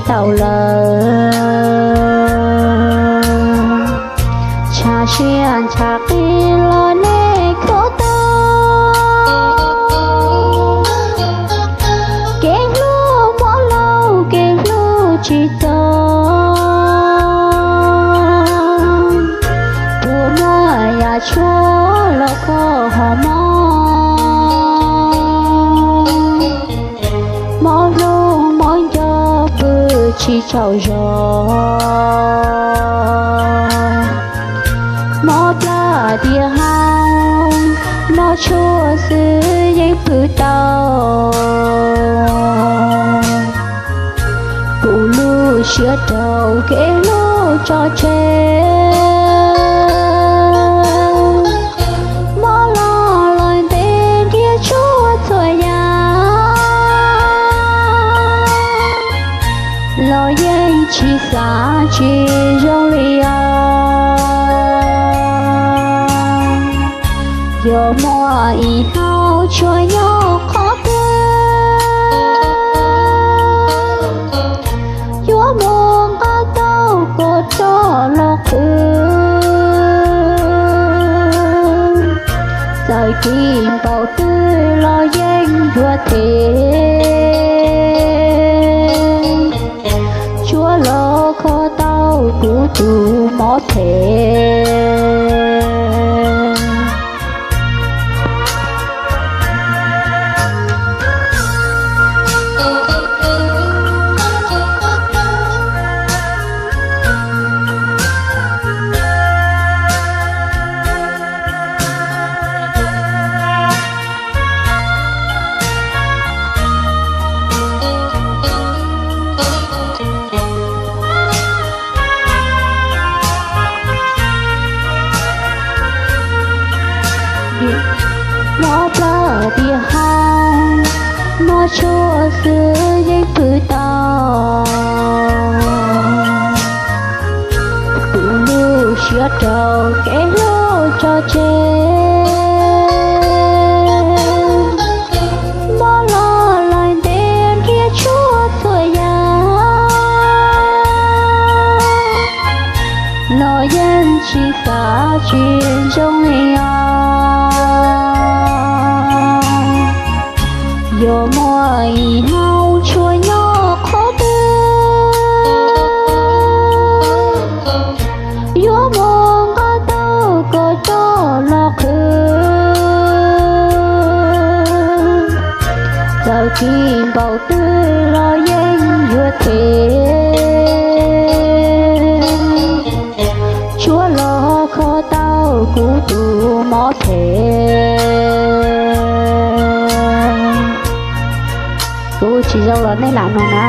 tau lawm. Tshav siab ntshav qis los nej kho tau, kev hlub mob lauj kev hlub tsis txog. Puas muaj yam tshuaj los kho ho mob, mob hlub mob nco pw tsis tsaug zog. Mob plab tiaj hau, mob tshuaj xwb yeej pw tau. Kuv lub siab rau kev hlub tso tseg, mob los lawm ntev nrhiav tshuaj txhua yam, los yeej tsis xav tsis zoo li os. Yuav muaj ib hnub tsuas nyob qhov twg, yuav mus nqa tau koj rov los qhwv. Txawm tsis npaum twg los yeej yuav them, tsuav los kho tau kuv tus mob phem. Mob plab tiaj hau, mob tshuaj xwb yeej pw tau. Kuv lub siab rau kev hlub tso tseg, mob los lawm ntev nrhiav tshuaj txhua yam, los yeej tsis xav tsis zoo li os. Yuav muaj ib hnub tsuas nyob qhov twg, yuav mus nqa tau koj rov los qhwv. Txawm tsis npaum twg los yeej yuav them, tsuav los kho tau kuv tus mob phem. Kuv tsis zoo los nej lam mloog na.